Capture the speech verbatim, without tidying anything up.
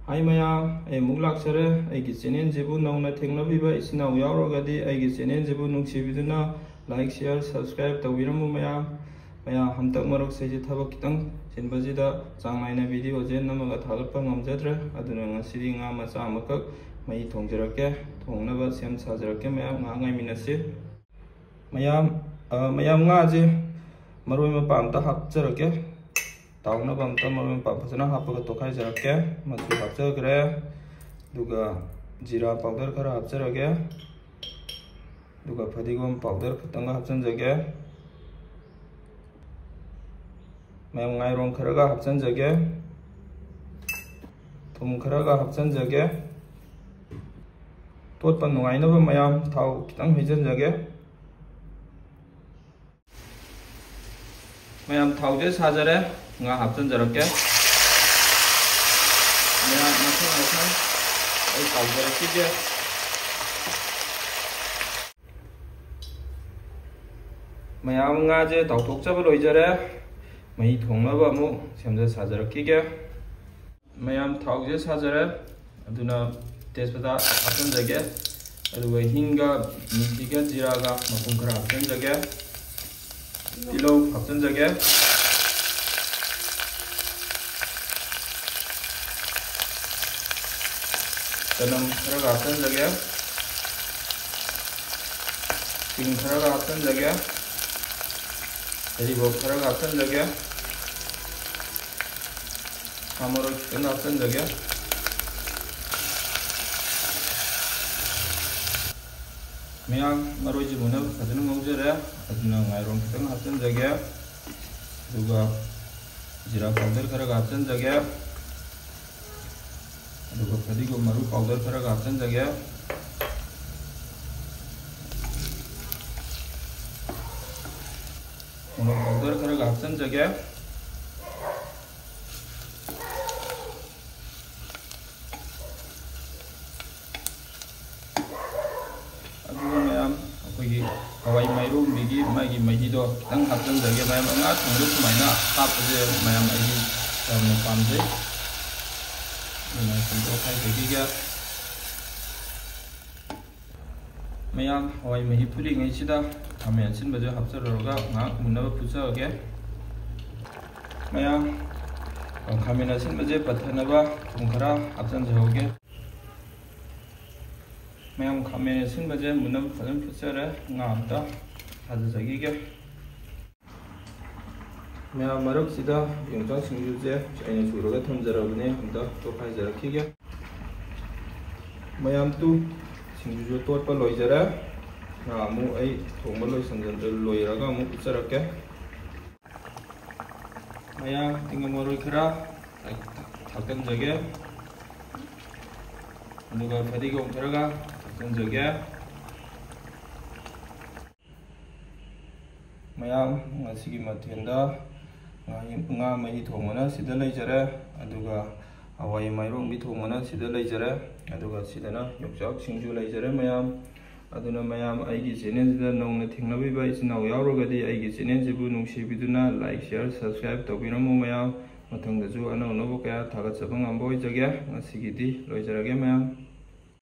ꯍꯥꯏ ꯃꯌꯥꯝ, ꯑꯩ ꯑꯃꯨꯛ ꯂꯥꯛꯆꯔꯦ꯫ ꯑꯩꯒꯤ ꯆꯦꯅꯦꯜꯁꯤꯕꯨ ꯅꯧꯅ ꯊꯦꯡꯅꯕꯤꯕ ꯏꯆꯤꯟ ꯏꯅꯥꯎ ꯌꯥꯎꯔꯒꯗꯤ ꯑꯩꯒꯤ ꯆꯦꯅꯦꯜꯁꯤꯕꯨ ꯅꯨꯡꯁꯤꯕꯤꯗꯨꯅ like, share, subscribe ꯇꯧꯕꯤꯔꯝꯃꯨ ꯃꯌꯥꯝ꯫ ꯃꯌꯥꯝ, ꯍꯟꯇꯛ ꯃꯔꯛꯁꯦ ꯑꯩꯁꯦ ꯊꯕꯛ ꯈꯤꯇꯪ ꯆꯤꯟꯕꯁꯤꯗ ꯆꯥꯡ ꯅꯥꯏꯅ ꯚꯤꯗꯤꯑꯣꯁꯦ ꯅꯝꯃꯒ ꯊꯥꯒꯠꯄ ꯉꯝꯖꯗ꯭ꯔꯦ꯫ ꯑꯗꯨꯅ ꯉꯁꯤꯗꯤ ꯉꯥ ꯃꯆꯥ ꯑꯃꯈꯛ ꯃꯍꯤ ꯊꯣꯡꯖꯔꯛꯀꯦ꯫ ꯊꯣꯡꯅꯕ ꯁꯦꯝ ꯁꯥꯖꯔꯛꯀꯦ ꯃꯌꯥꯝ, ꯉꯥꯏꯍꯥꯛ ꯉꯥꯏꯃꯤꯟꯅꯁꯤ꯫ ꯃꯌꯥꯝ, ꯑ, ꯃꯌꯥꯝ, ꯉꯥꯁꯦ ꯃꯔꯣꯏ ꯃꯄꯥꯡ ꯑꯝꯇ ꯍꯥꯞꯆꯔꯛꯀꯦ꯫ ꯇꯥꯎꯅꯕ ꯑꯝꯇ ꯃꯔꯣꯏ ꯃꯄꯥꯡ ꯐꯖꯅ ꯍꯥꯞꯄꯒ ꯇꯣꯠꯈꯥꯏꯖꯔꯛꯀꯦ꯫ ꯃꯆꯨ ꯍꯥꯞꯆꯈ꯭ꯔꯦ꯫ ꯑꯗꯨꯒ ꯖꯤꯔꯥ powder ꯈꯔ ꯍꯥꯞꯆꯔꯒꯦ꯫ ꯑꯗꯨꯒ ꯐꯗꯤꯒꯣꯝ powder ꯈꯤꯇꯪꯒ ꯍꯥꯞꯆꯤꯟꯖꯒꯦ꯫ ꯃꯌꯥꯝ, ꯉꯥꯏꯔꯣꯡ ꯈꯔꯒ ꯍꯥꯞꯆꯤꯟꯖꯒꯦ꯫ ꯊꯨꯝ ꯈꯔꯒ ꯍꯥꯞꯆꯤꯟꯖꯒꯦ꯫ ꯇꯣꯠꯄ ꯅꯨꯡꯉꯥꯏꯅꯕ ꯃꯌꯥꯝ ꯊꯥꯎ ꯈꯤꯇꯪ ꯍꯩꯖꯤꯟꯖꯒꯦ꯫ ꯃꯌꯥꯝ, ꯊꯥꯎꯁꯦ ꯁꯥꯖꯔꯦ, ꯉꯥ ꯍꯥꯞꯆꯤꯟꯖꯔꯛꯀꯦ꯫ ꯃꯌꯥꯝ, ꯃꯊꯪ ꯃꯊꯪ ꯑꯩ ꯇꯥꯎꯖꯔꯛꯈꯤꯒꯦ꯫ ꯃꯌꯥꯝ, ꯉꯥꯁꯦ ꯇꯥꯎꯊꯣꯛꯆꯕ ꯂꯣꯏꯖꯔꯦ꯫ ꯃꯍꯤ ꯊꯣꯡꯅꯕ ꯑꯃꯨꯛ ꯁꯦꯝꯖ ꯁꯥꯖꯔꯛꯈꯤꯒꯦ꯫ ꯃꯌꯥꯝ, ꯊꯥꯎꯁꯦ ꯁꯥꯖꯔꯦ꯫ ꯑꯗꯨꯅ ꯇꯦꯖꯄꯇꯥ ꯍꯥꯞꯆꯤꯟꯖꯒꯦ꯫ ꯑꯗꯨꯒ ꯍꯤꯡꯒ ꯃꯤꯊꯤꯒ ꯖꯤꯔꯥꯒ ꯃꯄꯨꯝ ꯈꯔ ꯍꯥꯞꯆꯤꯟꯖꯒꯦ꯫ ꯇꯤꯜꯍꯧ ꯍꯥꯞꯆꯤꯟꯖꯒꯦ꯫ ꯆꯅꯝ ꯈꯔꯒ ꯍꯥꯞꯆꯤꯟꯖꯒꯦ꯫ ꯁꯤꯡ ꯈꯔꯒ ꯍꯥꯞꯆꯤꯟꯖꯒꯦ꯫ ꯍꯔꯤꯕꯣꯞ ꯈꯔꯒ ꯍꯥꯞꯆꯤꯟꯖꯒꯦ꯫ ꯁꯥ ꯃꯔꯣꯏ ꯈꯤꯇꯪ ꯍꯥꯞꯆꯤꯟꯖꯒꯦ꯫ ꯃꯌꯥꯝ, ꯃꯔꯣꯏꯁꯤ ꯃꯨꯟꯅꯕ ꯐꯖꯅ ꯉꯧꯖꯔꯦ꯫ ꯑꯗꯨꯅ ꯉꯥꯏꯔꯣꯡ ꯈꯤꯇꯪ ꯍꯥꯞꯆꯤꯟꯖꯒꯦ꯫ ꯑꯗꯨꯒ ꯖꯤꯔꯥ powder ꯈꯔꯒ ꯍꯥꯞꯆꯤꯟꯖꯒꯦ꯫ ꯑꯗꯨꯒ ꯐꯗꯤꯒꯣꯝ ꯃꯔꯨ powder ꯈꯔꯒ ꯍꯥꯞꯆꯤꯟꯖꯒꯦ꯫ ꯃꯣꯔꯣꯛ powder ꯈꯔꯒ ꯍꯥꯞꯆꯤꯟꯖꯒꯦ꯫ ꯑꯗꯨꯒ ꯃꯌꯥꯝ, ꯑꯩꯈꯣꯏꯒꯤ ꯍꯋꯥꯏ ꯃꯥꯏꯔꯣꯡꯕꯤꯒꯤ ꯃꯥꯒꯤ ꯃꯍꯤꯗꯣ ꯈꯤꯇꯪ ꯍꯥꯞꯆꯤꯟꯖꯒꯦ꯫ ꯃꯌꯥꯝ, ꯉꯥ ꯊꯣꯡꯕꯗ ꯁꯨꯃꯥꯏꯅ ꯍꯥꯞꯄꯁꯦ ꯃꯌꯥꯝ ꯑꯩꯗꯤ ꯌꯥꯝꯅ ꯄꯥꯝꯖꯩ꯫ ꯁꯦꯝꯗꯣꯛ ꯈꯥꯏꯖꯈꯤꯒꯦ꯫ ꯃꯌꯥꯝ, ꯍꯋꯥꯏ ꯃꯍꯤ ꯐꯨꯠꯂꯤꯉꯩꯁꯤꯗ ꯈꯥꯃꯦꯟ ꯑꯁꯤꯟꯕꯁꯨ ꯍꯥꯞꯆꯔꯨꯔꯒ ꯉꯥꯏꯍꯥꯛ ꯃꯨꯟꯅꯕ ꯐꯨꯠꯆꯔꯒꯦ꯫ ꯃꯌꯥꯝ, ꯈꯥꯃꯦꯟ ꯑꯁꯤꯟꯕꯁꯦ ꯄꯠꯊꯅꯕ ꯊꯨꯝ ꯈꯔ ꯍꯥꯞꯆꯤꯟꯖꯍꯧꯒꯦ꯫ ꯃꯌꯥꯝ, ꯈꯥꯃꯦꯟ ꯑꯁꯤꯟꯕꯁꯦ ꯃꯨꯟꯅꯕ ꯐꯖꯅ ꯐꯨꯠꯆꯔꯦ꯫ ꯉꯥ ꯑꯝꯇ ꯊꯥꯗꯖꯈꯤꯒꯦ꯫ ꯃꯌꯥꯝ, ꯃꯔꯛꯁꯤꯗ ꯌꯣꯡꯆꯥꯛ ꯁꯤꯡꯖꯨꯁꯦ ꯑꯩꯅ ꯁꯨꯔꯒ ꯊꯝꯖꯔꯕꯅꯦ, ꯑꯝꯇ ꯇꯣꯠꯈꯥꯏꯖꯔꯛꯈꯤꯒꯦ꯫ ꯃꯌꯥꯝ, ꯇꯨ, ꯁꯤꯡꯖꯨꯁꯨ ꯇꯣꯠꯄ ꯂꯣꯏꯖꯔꯦ꯫ ꯉꯥ ꯑꯃꯨꯛ ꯑꯩ ꯊꯣꯡꯕ ꯂꯣꯏꯁꯟꯖ-, ꯂꯣꯏꯔꯒ ꯑꯃꯨꯛ ꯎꯠꯆꯔꯛꯀꯦ꯫ ꯃꯌꯥꯝ, ꯇꯤꯡꯒ ꯃꯔꯣꯏ ꯈꯔ ꯊꯥꯛꯆꯤꯟꯖꯒꯦ, ꯑꯗꯨꯒ ꯐꯗꯤꯒꯣꯝ ꯈꯔꯒ ꯊꯥꯛꯆꯤꯟꯖꯒꯦ꯫ ꯃꯌꯥꯝ, ꯉꯁꯤꯒꯤ ꯃꯊꯦꯜꯗ ꯉꯥ, ꯉꯥ ꯃꯍꯤ ꯊꯣꯡꯕꯅ ꯁꯤꯗ ꯂꯩꯖꯔꯦ, ꯑꯗꯨꯒ ꯍꯋꯥꯏ ꯃꯥꯏꯔꯣꯡꯕꯤ ꯊꯣꯡꯕꯅ ꯁꯤꯗ ꯂꯩꯖꯔꯦ, ꯑꯗꯨꯒ ꯁꯤꯗꯅ ꯌꯣꯡꯆꯥꯛ ꯁꯤꯡꯖꯨ ꯂꯩꯖꯔꯦ꯫ ꯃꯌꯥꯝ, ꯑꯗꯨꯅ ꯃꯌꯥꯝ, ꯑꯩꯒꯤ ꯆꯦꯅꯦꯜꯁꯤꯗ ꯅꯧꯅ ꯊꯦꯡꯅꯕꯤꯕ ꯏꯆꯤꯟ ꯏꯅꯥꯎ ꯌꯥꯎꯔꯒꯗꯤ ꯑꯩꯒꯤ ꯆꯦꯅꯦꯜꯁꯤꯕꯨ ꯅꯨꯡꯁꯤꯕꯤꯗꯨꯅ like, share, subscribe ꯇꯧꯕꯤꯔꯝꯃꯨ ꯃꯌꯥꯝ꯫ ꯃꯊꯪꯗꯁꯨ ꯑꯅꯧ ꯑꯅꯧꯕ ꯀꯌꯥ ꯊꯥꯒꯠꯆꯕ ꯉꯝꯕ ꯑꯣꯏꯖꯒꯦ꯫ ꯉꯁꯤꯒꯤꯗꯤ ꯂꯣꯏꯖꯔꯒꯦ ꯃꯌꯥꯝ꯫